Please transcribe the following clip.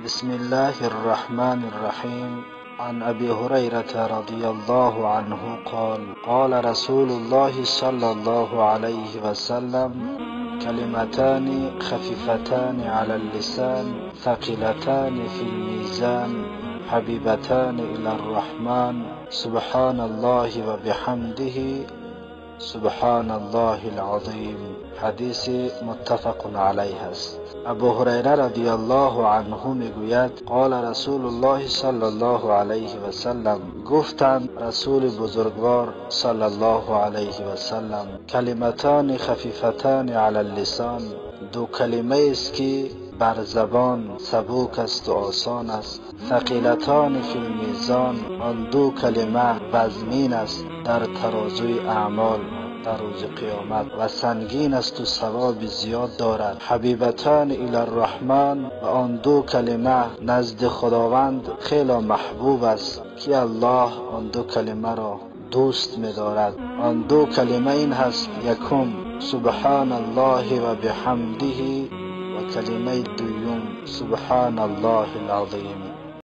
بسم الله الرحمن الرحيم. عن أبي هريرة رضي الله عنه قال: قال رسول الله صلى الله عليه وسلم: كلمتان خفيفتان على اللسان، ثقيلتان في الميزان، حبيبتان إلى الرحمن، سبحان الله وبحمده، سبحان الله العظيم. حدیث متفق علیه است. ابو هریره رضی الله عنه میگوید: قال رسول الله صلی الله علیه و سلم، گفتند رسول بزرگوار صلی الله علیه و سلم: کلمتان خفیفتان علی اللسان، دو کلمه است که بر زبان سبک است و آسان است. ثقیلتان فی المیزان، آن دو کلمه وزنین است در ترازوی اعمال در روز قیامت و سنگین است و ثواب زیاد دارد. حبیبتان الی الرحمن، و آن دو کلمه نزد خداوند خیلی محبوب است که الله آن دو کلمه را دوست می‌دارد. آن دو کلمه این هست: یکم سبحان الله و بحمده، و کلمه دوم سبحان الله العظیم.